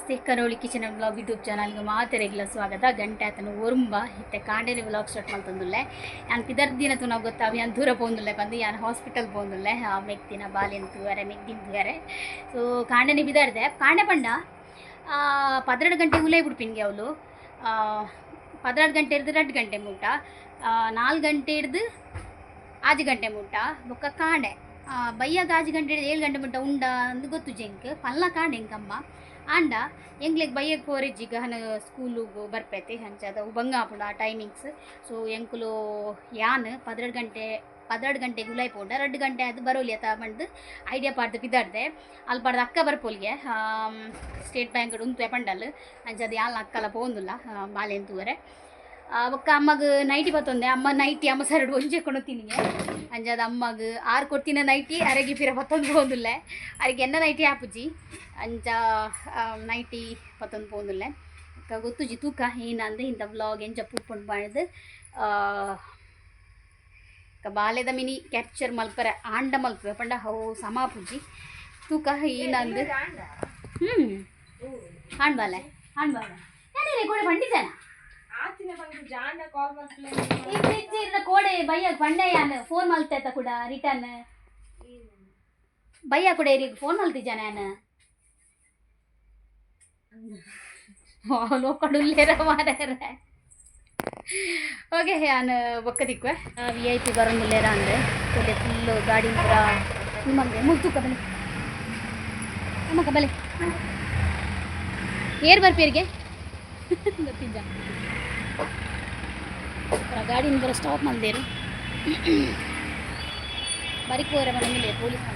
ನಮಸ್ತೆ ಕರಾವಳಿ kitchen and blog YouTube ಚಾನಲ್ಗೆ ಮಾತೆರೆಗ್ಲ ಸ್ವಾಗತ. ಗಂಟೆ ಆತನ ಒರುಂಬ. ಇತ್ತೆ ಕಾಂಡೆನೆ ವ್ಲಾಗ್ ಸ್ಟಾರ್ಟ್ ಮಲ್ತೊಂದುಲ್ಲೆ. ಯಾನ್ ಪಿದರ್ ದಿನ ತೂನ ಗೊತ್ತಾವ್ ಯಾನ್ ದೂರ ಪೋಂದುಲ್ಲೆ ಪಂದ್. ಯಾನ್ ಹಾಸ್ಪಿಟಲ್ ಪೋಂದುಲ್ಲೆ ಮೆಗ್ದಿನ ಬಾಲೆನ್ ತೂವರೆ, ಮೆಗ್ದಿನ ತೂವರೆ. ಸೊ ಕಾಂಡೆನೆ ಪಿದಾರ್ದೆ. ಕಾಂಡೆ ಪಂಡ 12 ಗಂಟೆ ಉಲೈ ಬುಡ್ಪಿನ್ಗೆ ಅವಳು. 12 ಗಂಟೆ ಹಿಡ್ದು 2 ಗಂಟೆ ಮುಟ್ಟ, 4 ಗಂಟೆ ಹಿಡ್ದು 6 ಗಂಟೆ ಮುಟ್ಟ, ಬೊಕ್ಕ ಕಾಂಡೆ ಬಯ್ಯಾಗ 6 ಗಂಟೆ ಹಿಡ್ದು 7 ಗಂಟೆ ಮುಟ್ಟ ಉಂಡ ಅಂದ್ ಗೊತ್ತು ಜೆಂಕ್ ಪಲ್ಲ ಕಾಂಡೆ ಎಂಕಮ್ಮ. ಆಂಡ ಎಂಗ್ಲೆಗ್ ಬಯ್ಯಗ್ ಪೋರೆಜ್ಜಿಗ್ ಹನ ಸ್ಕೂಲುಗು ಬರ್ಪೈತೆ ಅಂಚಾದ ಬಂಗ ಆಪುಂಡು ಆ ಟೈಮಿಂಗ್ಸ್. ಸೊ ಎಂಕುಲು ಯಾನ್ 12 ಗಂಟೆ, 12 ಗಂಟೆಗೆ ಉಲಾಯಿ ಪೋಂಡ 2 ಗಂಟೆ ಅದು ಬರೋಲಿ ಅತ ಪಂಡ್ದು ಐಡಿಯಾ ಪಾಡ್ದು ಪಿದಾಡ್ದೆ. ಅಲ್ಪ ಪಾಡ್ದು ಅಕ್ಕ ಬರ್ಪೋಲ್ಗೆ, ಸ್ಟೇಟ್ ಬ್ಯಾಂಕ್ ಉಂತುವೆ ಪಂಡಲ್. ಅಂಚಾದ ಯಾನ್ಲ ಅಕ್ಕಲ ಪೋಂದುಲ್ಲ ಬಾಲೆನ್ ತೂವರೆ. ಬೊಕ್ಕ ಅಮ್ಮಗ್ ನೈಟಿ ಪತ್ತೊಂದೆ. ಅಮ್ಮ ನೈಟಿ ಅಮ್ಮ ಸರಡು ಒಂಜೆ ಕೊನೊತಿನಿಗೆ. ಅಂಚಾದ ಅಮ್ಮಗ್ ಆರು ಕೊಡ್ತಿನ ನೈಟಿ ಅರೆಗೆ ಪಿರ ಪತ್ತೊಂದು ಪೋಂದುಲ್ಲೆ. ಅರೆಗೆ ಎನ್ನ ನೈಟಿ ಆಪುಜಿ, ಅಂಚ ನೈಟಿ ಪತ್ತೊಂದು ಪೋಂದುಲ್ಲೆ. ಬೊಕ್ಕ ಗೊತ್ತುಜಿ, ತೂಕ ಏನಂದು ಇಂಥ ವ್ಲಾಗ್ ಎಂಚ ಪೂಪುಂಡು ಪಂಡ್ದು. ಬಾಲೆದ ಮಿನಿ ಕ್ಯಾಪ್ಚರ್ ಮಲ್ಪರೆ ಆಂಡ ಮಲ್ಪುವೆ ಪಂಡ ಅವು ಸಮಾಪುಜಿ. ತೂಕ ಏನಂದು. ಆಣ್ ಬಾಲೆ, ಆಣ್ ಬಾಲೆ ಯಾನೇ ಕೋಡೆ ಪಂಡಿಜನ ಕೋಡೆ ಬಯ್ಯ ಪಂಡೆ. ಯಾನ್ ಫೋನ್ ಮಲ್ತೇತ ಕೂಡ ರಿಟರ್ನ್ ಬಯ್ಯ ಕೂಡ ಫೋನ್ ಮಲ್ತಿಜಾನ ಯಾನ್. ಲೋಕಡುಲ್ಲೇರ ಮಾರ್ರೆ. ಓಕೆ, ಯಾನ್ ಬೊಕ್ಕ ತಿಕ್ವೆ. ವಿಐಪಿ ಬರೋಂದುಲ್ಲೇರ ಅಂದೆ. ತೋಲೆ ಫುಲ್ ಗಾಡಿ ಪೂರ ನಿಮ್ಮಂಗೆ ಮುಲ್ತೂಕ. ಬಲೆ ಅಮ್ಮಕ್ಕ, ಬಲೆ. ಏರ್ ಬರ್ಪೇರಿಗೆ ಗೊತ್ತಿದ್ದ ಗಾಡಿನ ಪೂರ ಸ್ಟಾಪ್ ಮಲ್ದೇರು. ಬರಿಕ್ ಪೋರೆ ಮನಮಿಲ್ಲ ಪೊಲೀಸ್.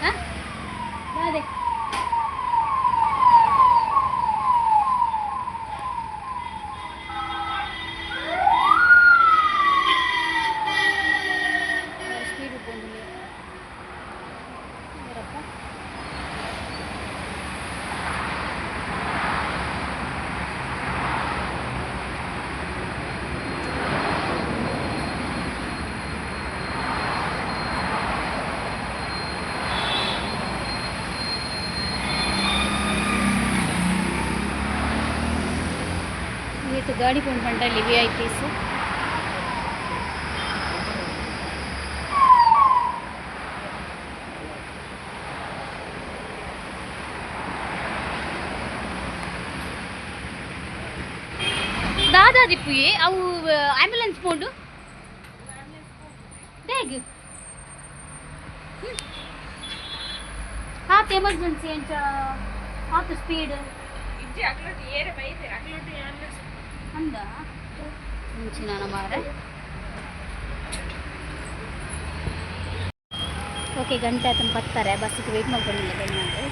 ಹಾಂ, ಅದೇ ಸ್ಪೀಡ್ ಪೋಂದುಲ್ಲೆ ಏರಪ್ಪ. ಏತ್ ಗಾಡಿ ಪೋಂಡು ಪಂಡಲ್ಲಿ ವಿಐಪಿಸ್. ದಾದಾದಿಪ್ಪುಯೆ ಅವು ಆಂಬ್ಯುಲೆನ್ಸ್ ಪೋಂಡು ದೇಗ್ ಆತ್ ಎಮರ್ಜೆನ್ಸಿ ಅಂಚ ಆತ್ ಸ್ಪೀಡ್. ಇಜ್ಜಿ, ಅಕ್ಲೊಟ್ಟು ಏರೆ ಬೈದೆರ್ ಅಕ್ಲೊಟ್ಟು ಯಾನ್. ಅಂದ ಮುಂಚಿನ ಮಾರೆ. ಓಕೆ, ಗಂಟೆ ಆತನ ಬರ್ತಾರೆ. ಬಸ್ಸಿಗೆ ವೆಯ್ಟ್ ಮಲ್ಕೊಂಡಿಲ್ಲ ಬೆಣ್ಣಂದು.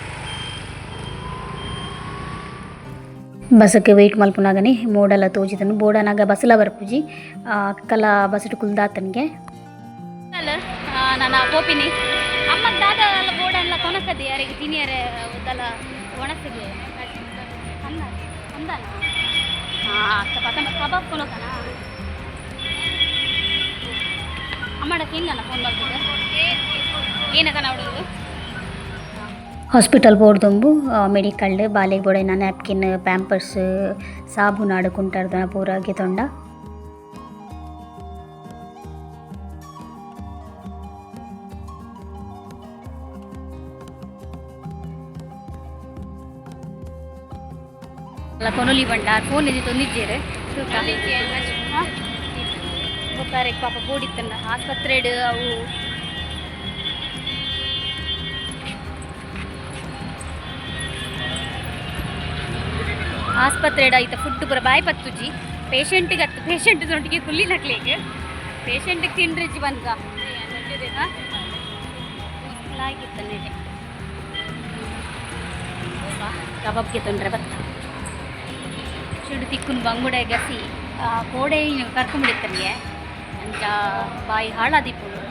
ಬಸ್ಸಿಗೆ ವೆಯ್ಟ್ ಮಲ್ಪುನಾಗನೆ ಮೋಡಲ ತೋಜಿದನು. ಬೋಡನಾಗ ಬಸ್ಲ ಬರ್ಪುಜಿ. ಅಕ್ಕಲ ಬಸ್ಸು ಕುಲ್ದಾತನಿಗೆ ನಾನು ಪೋಪಿನಿ. ಅಮ್ಮ ದಾದ ಎಲ್ಲ ಬೋಡಲ್ಲ ಕೊನಕದಿ ಯಾರಿಗೆ ತಿನಿಯರೆ ಉದ್ದಲ ಒಣಸಿಗೆ ಅನ್ನ ಅಂದಾನ. ಹಾಂ, ಅಕ್ಕ ಪಕ್ಕ ಕಬಾಬ್ ಕೊನಕನ. ಅಮ್ಮಡಕ್ಕೆ ಹೆಂಗನ ಫೋನ್ ಮಾಡ್ತಿದ್ದೆ ಏನಕ್ಕ ಹುಡುಗರು. ಹಾಸ್ಪಿಟಲ್ ಬೋರ್ದೊಂಬು ಮೆಡಿಕಲ್ ಬಾಲೆಗ್ ಬೋಡಾಯಿನ ನ್ಯಾಪ್ಕಿನ್, ಪ್ಯಾಂಪರ್ಸ್, ಸಾಬೂನು ಆಡುಕುಂಟಾರ್ದನ ಪೂರ ಗೆತೊಂಡ. ಅಲ್ಲ, ಕೊನೊಲಿ ಬಂಡ ಫೋನ್ ಇದ್ದು ತೊಂದಿಜ್ಜೇರು. ಬೊಕ್ಕಾರೆ ಪಾಪ ಬೋಡಿತ್ತನ್ನ ಆಸ್ಪತ್ರೆಡ್ ಅವು. ಆಸ್ಪತ್ರೆಡ್ ಐತ ಫುಡ್ ಪೂರ ಬಾಯಿ ಪತ್ತುಜಿ ಪೇಷಂಟಿಗೆ. ಅತ್ತು ಪೇಷಂಟ್ ದೊಟ್ಟಿಗೆ ಕುಲ್ಲಿನಕ್ಲೆಗ್ ಪೇಷಂಟಿಗೆ ತಿಂಡ್ರಿಜ್ಜಿ ಬಂದ ಲಾಗಿತ್ತನ್ನೆ. ಕಬಾಬ್ಗೆ ತೊಂದರೆ ಬತ್ತ ಚುಡು ತಿಕ್ಕುನು ಬಂಗುಡೆ ಗಸಿ ಕೋಡೆ ಕರ್ಕೊಂಬಿಡಿತ್ತನಿಗೆ. ಅಂಚ ಬಾಯಿ ಹಾಳಾದಿಪ್ಪುಂಡು.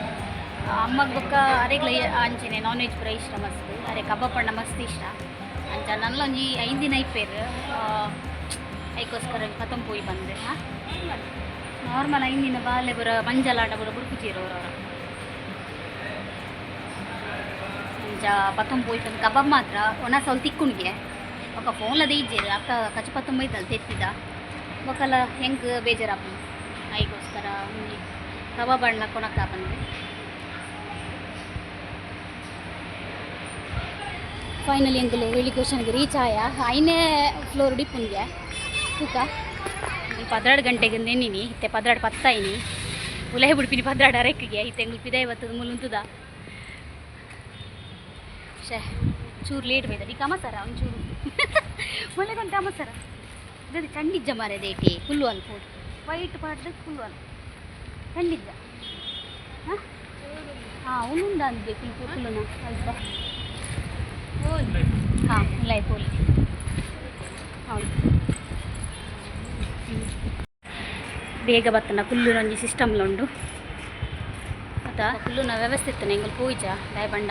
ಅಮ್ಮಗ್ ಬೊಕ್ಕ ಅರೆಗ್ಲ ಅಂಚನೆ ನಾನ್ ವೆಜ್ ಪೂರ ಇಷ್ಟ ಮಸ್ತ್. ಅರೆ ಕಬಾಬ್ ಪಂಡ ಮಸ್ತ್ ಇಷ್ಟ. ಅಂಚ ನನ್ನೊಂಜಿ 5 ದಿನ ಇಪ್ಪೇರು, ಐಕೋಸ್ಕರ ಪತಂ ಪೋಯಿ ಬಂದೆ. ಹಾಂ, ನಾರ್ಮಲ್ 5 ದಿನ ಬಾಲೆ ಪೂರ ಮಂಜಲಾಂಡ ಪೂರ ಬುಡ್ಪುಜೀರು ಅವರವರ. ಅಂಚ ಪತ್ತೊಂದು ಪೋಯಿ ಕಬಾಬ್ ಮಾತ್ರ ಒಣಸೌಲ್ ತಿಕ್ಕುಣಿಗೆ ಬೊಕ ಫೋನ್ಲದ ಇಜ್ಜೆರ್ ಅಕ್ಕ ಕಚ್ ಪತ್ತೊಂಬ ಇದ್ದಲ್ ತೆತ್ತಿದ ಬೊಕಲ ಹೆಂಗ್ ಬೇಜಾರಾಪುಂಡು ಐಗೋಸ್ಕರ ಒಂಜಿ ಕಬಾಬ್ ಆಂಡ್ಲ ಕೊನಕ ಪಂದ್. ಫೈನಲಿ ಎಂಕುಲು ರೆಲಿಕೇಶನ್ಗೆ ರೀಚ್ ಆಯ. ಐನೇ ಫ್ಲೋರ್ ಡಿಪ್ಪುನ್ಗೆ ತೂಕ 12 ಗಂಟೆಗೆ ನೆನ್ನಿನಿ. ಇತ್ತೆ 12:10 ಆಯ್ನಿ. ಉಲೈ ಬುಡ್ಪಿನಿ 12 ಅರೆಕ್ಕಿಗೆ. ಇತ್ತೆ ಎಂಕುಲು ಪಿದಾಯಿ ಬತ್ತದ ಮುಲುಂತುದ. ಶೇ ಚೂರು ಲೇಟ್ ಬೈದ ಈ ಕಮಸರ ಒಂಚೂರು ಒಳ್ಳೆ ಕೊಂತ ಅಮಸರ ಇದು ಚಂಡಿಜ್ಜ ಮಾರೆ ದೇಟಿ ಕುಲ್ಲು ಅಲ್ ಫೋಟೋ ವೈಟ್ ಪಾಡ್ದು ಕುಲ್ಲು ಅಲ್ ಚಂಡಿಜ್ಜ. ಹಾಂ ಹಾಂ ಉಂದ ಅಂದೆ ಕುಲ್ಲು ಕುಲ್ಲುನ ಅಲ್ಪ. ಹಾಂ ಲೈಫ್ ಹೋಲಿ. ಹೌದು, ಬೇಗ ಬತ್ತನ ಕುಲ್ಲುನೊಂಜಿ ಸಿಸ್ಟಮ್ಲುಂಡು ಅತ್ತ ಕುಲ್ಲುನ ವ್ಯವಸ್ಥೆ ಇತ್ತನ. ಎಂಕುಲು ಪೋಯಿಜ ದಾಯ ಪಂಡ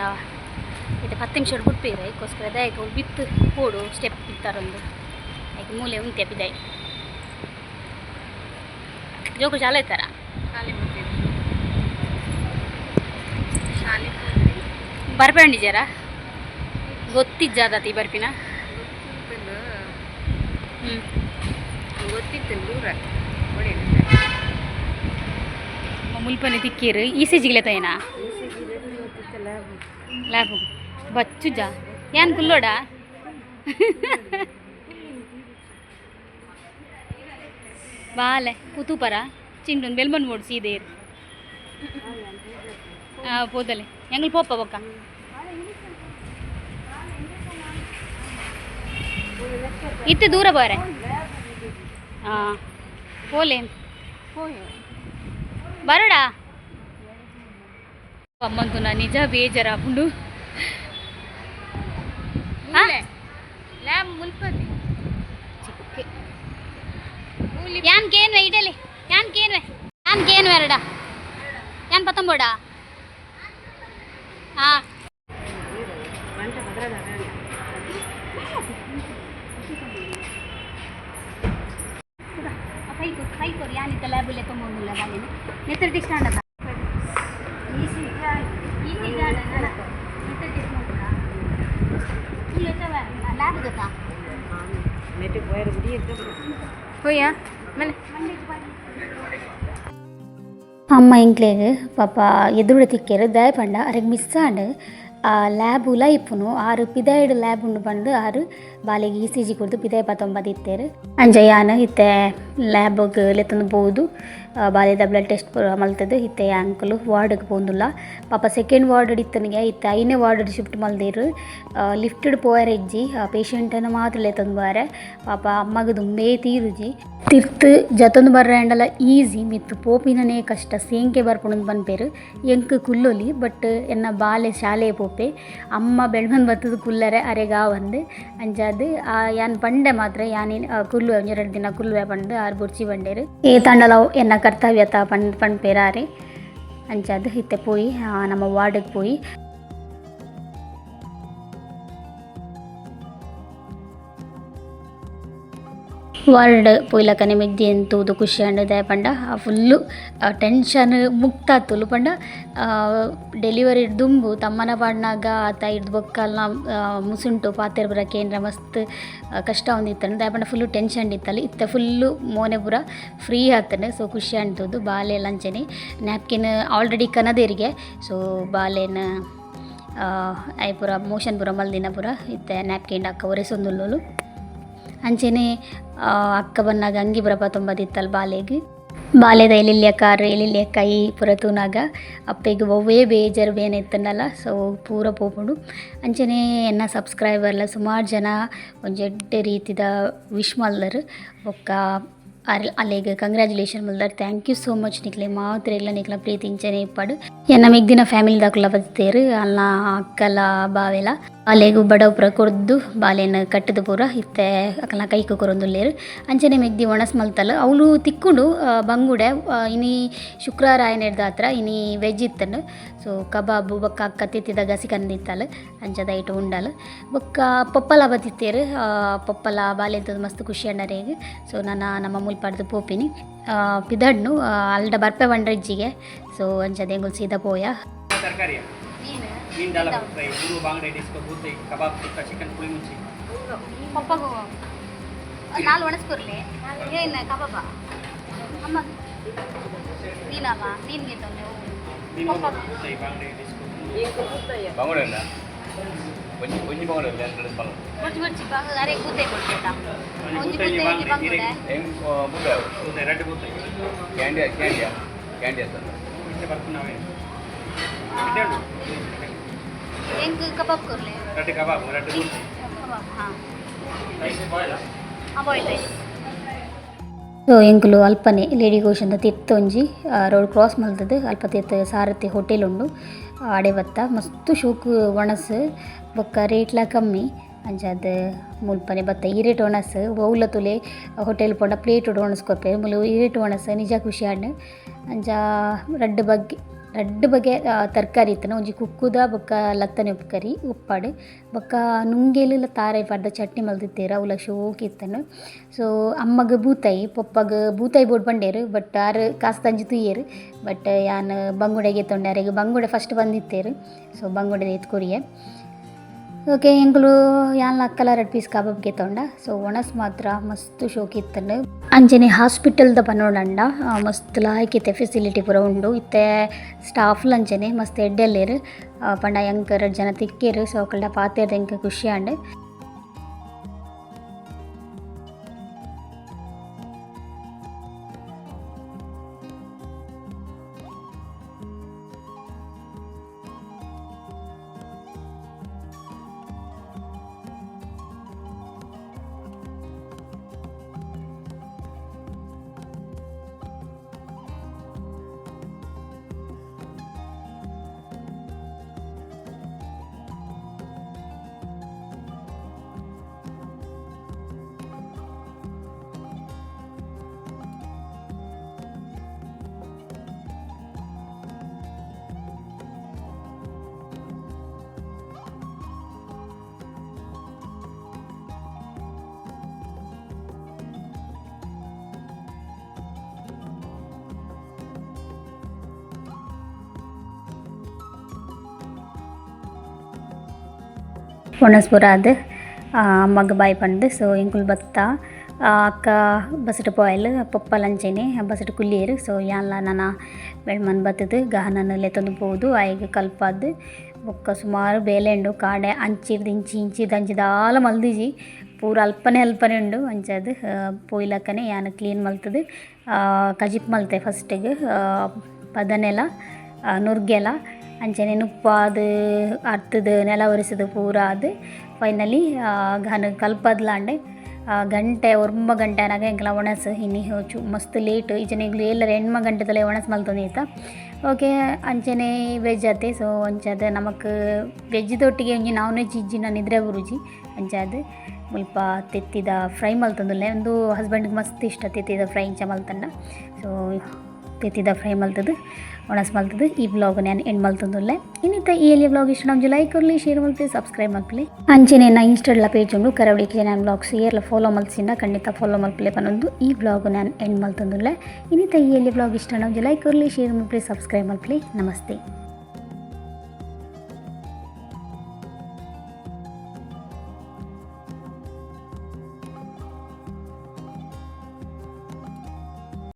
ಇತ್ತೆ 10 ನಿಮಿಷ ಬುಡ್ಪೇರು. ಐಕೋಸ್ಕರ ದಾಯಕ ಬಿತ್ತು ಪೋಡು ಸ್ಟೆಪ್ ಬಿತ್ತಾರೊಂದು ಐಕ್ ಮೂಲೆ ಉಂತೆ ಪಿದಾಯಿ. ಜೋಕು ಶಾಲೆ ಇತ್ತಾರ ಬರ್ಪೆ ಜರ ಗೊತ್ತಿಜ್ಜಾದತಿ ಬರ್ಪಿನ. ಹ್ಞೂ. ಗೊತ್ತಿತ್ತು ದೂರ. ಮುಲ್ಪನೆ ತಿಕ್ಕೀರು ಇ ಸಿ ಜಿಗ್ಲೆ ತೋಯನ ಲ್ಯಾಬ್ ಬಚ್ಚುಜ ಏನ್ ಕುಲ್ಲೋಡ. ಬಾಲೆ ಪುತುಪರ ಚಿಂಟುನ್ ಬೆಲ್ಮನ್ ಬೋಡು ಸೀದೇರು. ಹಾಂ ಪೋದಲೆ ಎಂಗ್ಲು ಪೋಪ ಬೊಕ್ಕ. ಇತ್ತೆ ದೂರ ಬಾರೆ. ಹಾಂ ಪೋಲೆ ಬರೋಡಾ ಅಮ್ಮಂತು ನಾ ನಿಜ ಬೇಜಾರಾಪುಂಡು. ಲ್ಯಾಬ್ ಮುಲ್ಪತಿ. ಚಿಕ್ಕ ಯಾನ್ ಕೇನ್ವೆ ಇಡಲಿ ಯಾನ್ ಕೇನ್ವೆ ಯಾನ್ ಕೇನ್ವೆ ಎರಡ ಯಾನ್ ಪತ್ತೊಂಬೋಡ. ಹಾಂ ಕೈ ಕೈ ಕೊರಿ ಯಾನಿತ್ತ ಲ್ಯಾಬ್ ತೊಂಬೊಂದುಲ್ಲ ಬಾಲಿನ ನೆತ್ತರ ಟೆಸ್ಟ್ ಆಂಡತ ನೆತ್ತರ ಟೆಸ್ಟ್ ಮಾಡ್ತಾ ಲ್ಯಾಬ್ ಗೊತ್ತಾ. ಹೋಯಾ ಮನೆ. ಅಮ್ಮ ಎಂಕ್ಲೆಗ್ ಪಾಪ ಎದುರುಡ ತಿಕ್ಕೆರ್ ದಾಯೆ ಪಂಡ ಅರೆಗ್ ಮಿಸ್ ಆಂಡ್. ಆ ಲ್ಯಾಬ್ ಉಲ ಇಪ್ಪುನು ಆರು ಪಿದಾಯ್ಡ್ ಲ್ಯಾಬ್ ಉಂಡು ಪಂದ್ ಆರು ಬಾಲೆಗ್ ಇ.ಸಿ.ಜಿ ಕೊರ್ದು ಪಿದಾಯ್ ಪತೊಂಬದಿತ್ತೆರ್. ಅಂಚ ಯಾನ್ ಇತ್ತೆ ಲ್ಯಾಬ್ಗ್ ಲೆತ್ತೊಂದು ಪೋದು ಬಾಲೆದ ಬ್ಲಡ್ ಟೆಸ್ಟ್ ಪೂರ ಮಲ್ತುದು ಇತ್ತೆ ಎಂಕುಲು ವಾರ್ಡ್ಗ್ ಪೋವೊಂದುಲ್ಲ. ಪಾಪ ಸೆಕೆಂಡ್ ವಾರ್ಡ್ ಇತ್ತನಿಗೆ ಇತ್ತೆ ಐನೇ ವಾರ್ಡ್ ಶಿಫ್ಟ್ ಮಲ್ದೆರ್. ಲಿಫ್ಟ್ಡ್ ಪೋಯೆರೆ ಇಜ್ಜಿ, ಪೇಷಂಟನ್ನು ಮಾತ್ರ ಲೆತ್ತೊಂದು ಪೋಯೆರೆ. ಪಾಪ ಅಮ್ಮಗ್ ದುಂಬೇ ತೀರುಜಿ. ತಿರ್ತ್ ಜತೊಂದು ಬರ್ರೆ ಆಂಡಲ ಈಸಿ, ಮಿತ್ತ್ ಪೋಪಿನನೇ ಕಷ್ಟ. ಸೇಂಕೆ ಬರ್ಪುಂಡು ಪನ್ಪೆರ್. ಎಂಕ್ ಕುಲ್ಲೊಲಿ, ಬಟ್ ಎನ್ನ ಬಾಲೆ ಶಾಲೆ ಪೋಪೆ. ಅಮ್ಮ ಬೆಳ್ಮನ್ ಬತ್ತುದು ಕುಲ್ಲರೆ ಅರೆಗ್ ಆವಂದ್. ಅಂಚಾದ್ ಯಾನ್ ಪಂಡೆ ಮಾತ್ರ ಯಾನ್ ಕುಲ್ಲುವೆ ಒಂಜಿ ರಡ್ಡ್ ದಿನ ಕುಲ್ಲುವೆ ಪಂದ್. ಆರ್ ಬೊರ್ಚಿ ಪಂಡೆರ್. ಏತಾಂಡಲ ಅವು ಎನ್ನ ಕರ್ತವ್ಯ ತಾ ಪಂದ್ ಪನ್ಪೆರ್ ಆರೆ. ಅಂಚಾದ್ ಇತ್ತೆ ಪೋಯಿ ನಮ್ಮ ವಾರ್ಡ್ಗ್ ಪೋಯಿ. ವಾರ್ಡ್ ಪೋಯಿಲಕನೆ ಮೆಗ್ದಿನ್ ತೂದು ಖುಷಿ ಆಂಡ್. ದಾಯೆ ಪಂಡ ಫುಲ್ಲು ಟೆನ್ಷನ್ ಮುಕ್ತ ಆತುಲು. ಪಂಡ ಡೆಲಿವರಿ ದುಂಬು ತಮ್ಮನ ಪಾಡ್ನಾಗ ಆತ ಇರ್ದ್ ಬೊಕ್ಕಲ್ನ ಮುಸುಂಟು ಪಾತೆರ್ ಪೂರ ಕೇಂದ್ರ ಮಸ್ತ್ ಕಷ್ಟ ಆವೊಂದಿತ್ತುಂಡು. ದಾಯೆ ಪಂಡ ಫುಲ್ಲು ಟೆನ್ಷನ್ ಇತ್ತಲ್. ಇತ್ತೆ ಫುಲ್ಲು ಮೋನೆ ಪೂರ ಫ್ರೀ ಆತುಂಡು. ಸೊ ಖುಷಿ ಆಂಡ್ ತೂದು. ಬಾಲೆ ಅಂಚನೆ ನ್ಯಾಪ್ಕಿನ್ ಆಲ್ರೆಡಿ ಕನದೆರಿಗೆ. ಸೊ ಬಾಲೆನ್ ಆಯೆ ಪೂರ ಮೋಷನ್ ಪೂರ ಮಲ್ದಿನ ಪೂರ ಇತ್ತೆ ನ್ಯಾಪ್ಕಿನ್ ಅಕ್ಕ ಒರೆಸೊಂದುಲ್ಲೊಲು. ಅಂಚನೆ ಅಕ್ಕ ಬನ್ನಗ ಅಂಗಿ ಪೂರ ಪತೊಂಬದಿತ್ತಲ್ ಬಾಲೆಗ್. ಬಾಲೆದ ಎಲ್ಲಿಲ್ಲಿಯ ಕಾರ್ ಎಲ್ಲಿಲ್ಲಿಯ ಕೈ ಪೂರ ತೂನಗ ಅಪ್ಪೆಗ್ ಒವ್ವೇ ಬೇಜಾರ್ ಬೇನೆ ಇತ್ತುಂಡಲ ಸೊ ಪೂರ ಪೋಪುಂಡು. ಅಂಚನೆ ಎನ್ನ ಸಬ್ಸ್ಕ್ರೈಬರ್ಲ ಸುಮಾರು ಜನ ಒಂಜಿ ಎಡ್ಡೆ ರೀತಿದ ವಿಶ್ ಮಲ್ದೆರ್. ಬೊಕ್ಕ ಅಲೆಗ್ ಕಂಗ್ರ್ಯಾಚುಲೇಷನ್ ಮಲ್ದೆರ್. Thank you so much. ನಿಕ್ಲೆ ಮಾತೆರೆಗ್ಲ ನಿಕ್ಲ್ನ ಪ್ರೀತಿ ಇಂಚನೆ ಇಪ್ಪಡ್. ಎನ್ನ ಮೆಗ್ದಿನ ಫ್ಯಾಮಿಲಿ ದಕುಲ ಬತ್ತೇರ್, ಅಲ್ನ ಅಕ್ಕಲ ಬಾವೆಲ. ಬಾಲೆಗ್ ಬಡವು ಪೂರ ಕೊರ್ದು ಬಾಲೆನ್ ಕಟ್ಟುದು ಪೂರ ಇತ್ತೆ ಅಕಲ್ನ ಕೈಕ್ ಕೊರೊಂದುಲ್ಲೆರ್. ಅಂಚನೆ ಮೆಗ್ದಿ ಒಣಸ್ ಮಲ್ತಲ್ ಅವ್ಲು ತಿಕ್ಕುಂಡು ಬಂಗುಡೆ. ಇನಿ ಶುಕ್ರಾರ ಆಯಿನೆಡ್ದಾತ್ರ ಇನಿ ವೆಜ್ ಇತ್ತುಂಡು. ಸೊ ಕಬಾಬು ಬೊಕ್ಕ ಅಕ್ಕ ತೆತ್ತಿದ ಗಸಿ ಕಂದಿತ್ತಲ್ ಅಂಚದ ಐಟ್ ಉಂಡಲ್. ಬೊಕ್ಕ ಪೊಪ್ಪಲ ಬತ್ತಿತ್ತೆರ್. ಪೊಪ್ಪಲ ಬಾಲೆನ್ ತೂದು ಮಸ್ತ್ ಖುಷಿ ಆಂಡ್. ಸೊ ನನ ನಮ್ಮ ಮುಲ್ಪಡ್ದ್ ಪೋಪಿನಿ ಪಿದಡ್ನು ಅಲ್ಡ ಬರ್ಪೆ ಪಂಡ್ರೆ ಇಜ್ಜಿಗೆ. ಸೊ ಅಂಚದ ಎಂಕುಲು ಸೀದಾ ಪೋಯ. ತರಕಾರಿಯ. ಮೀನ್ ದಾಲ ಫ್ರೈ, ಮೂರು ಬಾಂಗಡೆ ಡಿಸ್ಕೋ, ಬೂತೈ ಕಬಾಬ್ ಸುಕ್ಕ, ಚಿಕನ್ ಪುಳಿ ಮುಂಚಿ. ಪಪ್ಪಗು ನಾಲ್ ಒಣಸ್ಕೊರ್ಲಿ. ಏನು ಕಬಾಬ ಅಮ್ಮ? ಮೀನಮ್ಮ ಮೀನು ಗೆತ್ತೊಂದು. ಮೀನು, ಬೂತೈ, ಬಾಂಗಡೆ ಡಿಸ್ಕೋ. ಬಂಗುಡೆ ಇಲ್ಲ, ಒಂಜಿ ಒಂಜಿ ಬಂಗುಡೆ ಇಲ್ಲ, ಎರಡು ಬಂಗುಡೆ. ಬೊರ್ಚಿ ಬೊರ್ಚಿ ಬಾಂಗ ಅರೆ ಬೂತೈ ಕೊಡ್ತೇಟ. ಒಂಜಿ ಒಂಜಿ ಬೂತೈ, ಬೂತೈ, ಒಂಜಿ ಬಾಂಗಡೆ. ಬಂಗುಡೆ. ಹೆಂಗ್ ಬೂತೆ ಅವು? ಬೂತೈ, ರೆಡ್ ಬೂತೈ. ಕ್ಯಾಂಡಿಯಾ ಕ್ಯಾಂಡಿಯಾ ಕ್ಯಾಂಡಿಯಾ ತಂದ. ಇತ್ತೆ ಬರ್ಪುನವೇ ಇತ್ತೆ ಉಂಡು. ಎಂಕ್ ಕಬಾಬ್ ಕೊರ್ಲೆ. ರೆಡ್ ಕಬಾಬ್, ರೆಡ್ ಬೂತೈ. ಕಬಾಬ್ ಹಾಂ. Rice boil. ಹಾಂ, ಬಾಯ್ಲ್ ರೈಸ್. ಸೊ ಎಂಕುಲು ಅಲ್ಪನೆ ಲೇಡಿ ಗೋಶ್ ಅಂತ ತಿರ್ತ್ ಒಂಜಿ ರೋಡ್ ಕ್ರಾಸ್ ಮಲ್ತದು ಅಲ್ಪ ತಿರ್ತ್ ಸಾರಥಿ ಹೋಟೆಲ್ ಉಂಡು. ಆಡೆ ಬತ್ತ ಮಸ್ತ್ ಶೋಕು ಒಣಸ್ ಬೊಕ್ಕ ರೇಟ್ಲ ಕಮ್ಮಿ. ಅಂಚಾದ್ ಮುಲ್ಪನೆ ಬತ್ತ ಇರೇಟ್ ಒಣಸ್. ಒವ್ಲ ತುಲೆ ಹೋಟೆಲ್ ಪೋಂಡ ಪ್ಲೇಟ್ ಒಣಸ್ ಕೊರ್ಪೆರ್, ಮೂಲು ಇರೇಟ್ ಒಣಸ್ ನಿಜ ಖುಷಿ ಆಂಡ್. ಅಂಚ ರಡ್ಡ್ ಬಗೆ ರಡ್ಡ್ ಬಗೆ ತರಕಾರಿ ಇತ್ತುಂಡ, ಒಂಜಿ ಕುಕ್ಕುದ ಬೊಕ್ಕ ಲತ್ತನೆ ಉಪ್ಪುಕರಿ ಉಪ್ಪಾಡು ಬೊಕ್ಕ ನುಂಗೇಲ್ ತಾರಾಯಿ ಪಾಡ್ದ್ ಚಟ್ನಿ ಮಲ್ತಿತ್ತೆರ್. ಅವ್ಲ ಶೋಕು ಇತ್ತುಂಡು. ಸೊ ಅಮ್ಮಗ್ ಬೂತಾಯಿ, ಪೊಪ್ಪಗ್ ಬೂತಾಯಿ ಬೋಡು ಪಂಡೇರು, ಬಟ್ ಆರ್ ಕಾಸ್ ತಂಜಿ ತೂಯೆರ್. ಬಟ್ ಯಾನ್ ಬಂಗುಡೆ ಗೆತ್ತೊಂಡೆ. ಅರೆಗ್ ಬಂಗುಡೆ ಫಸ್ಟ್ ಬಂದಿತ್ತೆರ್. ಸೊ ಬಂಗುಡೆ ದೆತ್ತ್ ಕೊರಿಯೆ. ಓಕೆ, ಎಂಕುಲು ಯಾನ್ಲ ಅಕ್ಕಲ ರಡ್ಡ್ ಪೀಸ್ ಕಬಾಬ್ ಗೆತ್ತೊಂಡ. ಸೊ ಒಣಸ್ ಮಾತ್ರ ಮಸ್ತ್ ಶೋಕು ಇತ್ತುಂಡು. ಅಂಚನೆ ಹಾಸ್ಪಿಟಲ್ದ ಪನೊಡಂಡ ಮಸ್ತ್ ಲಾಯ್ಕ್ ಇತ್ತೆ ಫೆಸಿಲಿಟಿ ಪೂರ ಉಂಡು. ಇತ್ತೆ ಸ್ಟಾಫ್ಲ ಅಂಚನೆ ಮಸ್ತ್ ಎಡ್ಡೆ ಉಲ್ಲೆರ್. ಪಂಡ ಎಂಕ್ ರಡ್ಡ್ ಜನ ತಿಕ್ಕೆರ್. ಸೊ ಅಕಲ್ಡ ಪಾತೆರ್ದ್ ಎಂಕ್ ಖುಷಿ ಆಂಡ್. ಒಣಸ್ ಪೂರ ಆದ್ ಅಮ್ಮಗ್ ಬಾಯ್ ಪಂದ್ ಸೊ ಎಂಕುಲು ಬತ್ತ. ಅಕ್ಕ ಬಸ್ಡ್ ಪೋಯಲ್, ಪೊಪ್ಪಲ ಅಂಚೆನೆ ಬಸ್ಡ್ ಕುಲ್ಲಿಯೆರ್. ಸೊ ಯಾನ್ಲ ನನ ಬೆಳ್ಮನ್ ಬತ್ತುದು ಗಹನನ್ ಲೆತ್ತೊಂದು ಪೋದು ಆಯಗ್ ಕಲ್ಪಾದ್ ಬೊಕ್ಕ ಸುಮಾರು ಬೇಲೆ ಉಂಡು. ಕಾಂಡೆ ಅಂಚಿರ್ದ್ ಇಂಚಿ ಇಂಚಿರ್ದ್ ಅಂಚಿ ದಾಲ ಮಲ್ದಿಜಿ, ಪೂರ ಅಲ್ಪನೆ ಅಲ್ಪನೆ ಉಂಡು. ಅಂಚಾದ್ ಪೋಯಿಲಕ್ಕನೆ ಯಾನ್ ಕ್ಲೀನ್ ಮಲ್ತುದು ಕಜಿಪ್ ಮಲ್ತೆ ಫಸ್ಟಿಗ್ ಪದನೆಲ ನುರ್ಗೆಲ ಅಂಚನೆ ನುಪ್ಪಾದ್ ಅರ್ತುದು ನೆಲ ಒರೆಸುದು ಪೂರ ಆದ್ ಫೈನಲಿ ಗಹನ ಕಲ್ಪದ್ಲಾಂಡ್. ಗಂಟೆ 9 ಗಂಟೆ ಆನಗ ಎಂಕಲ್ನ ಒಣಸ್ ಇನಿ ಚು ಮಸ್ತ್ ಲೇಟ್ ಇಜ್ಜಂಡ ಎಂಕುಲು ಏಲರ 8 ಗಂಟೆದಲೇ ಒಣಸ್ ಮಲ್ತೊಂದಿತ್ತ. ಓಕೆ, ಅಂಚನೆ ವೆಜ್ ಆತೆ. ಸೊ ಅಂಚಾದ್ ನಮಕ್ ವೆಜ್ದೊಟ್ಟಿಗೆ ಒಂಜಿ ನಾನ್ ವೆಜ್ ಇಜ್ಜಿಂಡ ನಿದ್ರೆ ಬುರುಜಿ. ಅಂಚಾದ್ ಮುಲ್ಪ ತೆತ್ತಿದ ಫ್ರೈ ಮಲ್ತೊಂದುಲ್ಲೆ. ಉಂದು ಹಸ್ಬೆಂಡ್ಗೆ ಮಸ್ತ್ ಇಷ್ಟ ತೆತ್ತಿದ ಫ್ರೈ ಇಂಚ ಮಲ್ತಂಡ. ಸೊ ತೆತ್ತಿದ ಫ್ರೈ ಮಲ್ತುದು ಒಣಸ್ ಮಲ್ತುದು ಈ ವ್ಲಾಗ್ ನಾನು ಎಂಡ್ ಮಲ್ತೊಂದುಲ್ಲೆ. ಇನ್ನಿತ ಈ ಎಲ್ಲಿಯ ವ್ಲಾಗ್ ಇಷ್ಟ ನಮ್ಜು ಲೈಕ್ ಕೊರ್ಲಿ, ಶೇರ್ ಮಲ್ಪಿ, ಸಬ್ಸ್ಕ್ರೈಬ್ ಮಲ್ಪಲಿ. ಅಂಚನೆ ನಾ ಇನ್ಸ್ಟಾಡ್ಲ ಪೇಜ್ ಉಂಡು ಕರಾವಳಿ kitchen and vlogs, ಏರ್ಲ follow ಮಲ್ಸಿಂದ ಖಂಡಿತ ಫಾಲೋ ಮಲ್ಪಲೆ ಪನೊಂದು ಈ ವ್ಲಾಗ್ ನಾನು ಎಂಡ್ ಮಲ್ತೊಂದುಲ್ಲೆ. ಇನ್ನಿತ ಈ ಎಲ್ಲಿಯ ವ್ಲಾಗ್ ಇಷ್ಟ ನಮ್ಜು ಲೈಕ್ ಕೊರ್ಲಿ, ಶೇರ್ ಮಲ್ಪಲಿ, ಸಬ್ಸ್ಕ್ರೈಬ್ ಮಲ್ಪಲಿ. ನಮಸ್ತೆ.